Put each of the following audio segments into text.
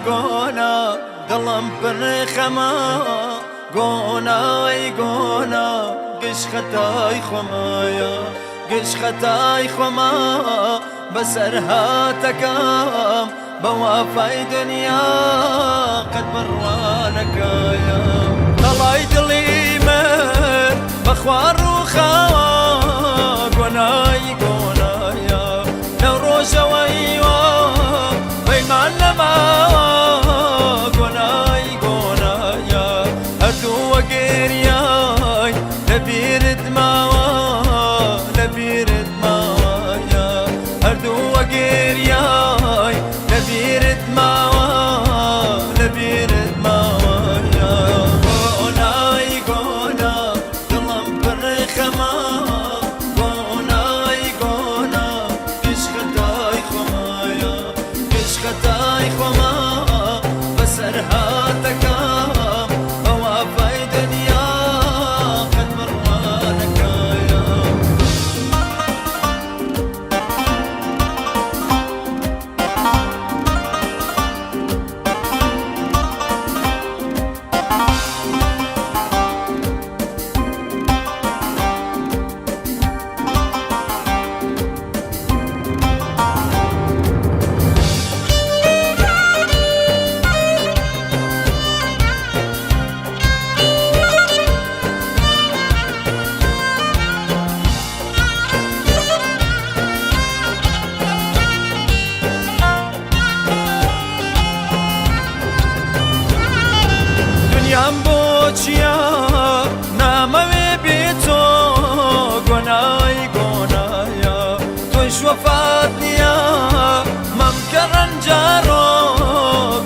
گۆنا دڵم پڕ خەما، گۆنای گۆنا گشت خەتای خۆمایە، گشت خەتای خۆما بەسەر هاتەکەم، بە وەفای دنیا قەت بڕوانەکایە. قەڵای دڵی من بەخوا ڕووخاوە، گۆنای گۆنایە لەو ڕۆژەوەی وا پەیمان نەماوە، گۆنای گۆنایە هەردوو وەگریای لەبیرت ماوە، لەبیرت ماوەیە هەردوو وەگریای لەبیرت ماوە، لەبیرت ماوەیە. گۆنای گۆنا دڵم پڕ خەما، گۆنای گۆنا گشت خەتای خۆمایە، گشت خەتای خۆما بەسەر هاتەکەم، بە وەفای دنیا قەت بڕوانەکایە. دنیام بۆ چییە نامەوێ بێ تۆ، گۆنای گۆنایە تۆیش وەفات نییە، مەمکە ڕەنجارۆ،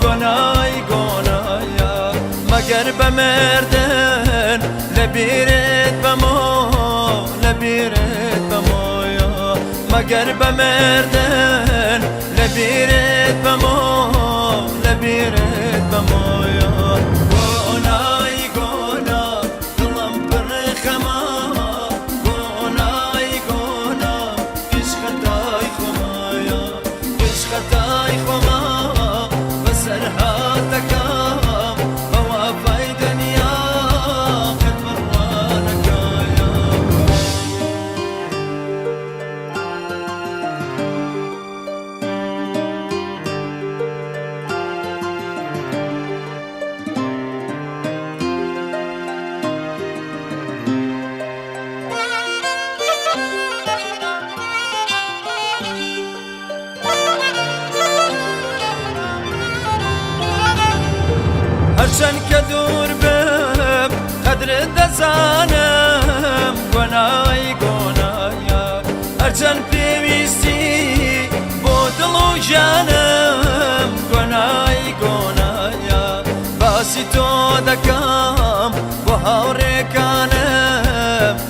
گۆنای گۆنایە مەگەر بە مردن لەبیرت بەمۆ، لەبیرت بەمۆیە مەگەر بە مردن لەبیرت بەمۆ، لەبیرت بەمۆیە. گۆنای گۆنا دڵم پڕ خەما، گۆنای گۆنا گشت خەتای خۆمایە، گشت خەتای خۆما بەسەر هاتەکەم، بە وەفای دنیا قەت بڕوانەکایە. هەرچەند کە دوور بم قەدرت دەزانم، گۆنای گۆنایە هەرچەند پێویستی بۆ دڵ و گیانم، گۆنای گۆنایە باسی تۆ دەکەم بۆ هاوڕێکانم،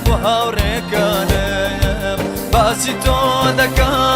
بۆ هاوڕێکانم باسی تۆ دەکەم.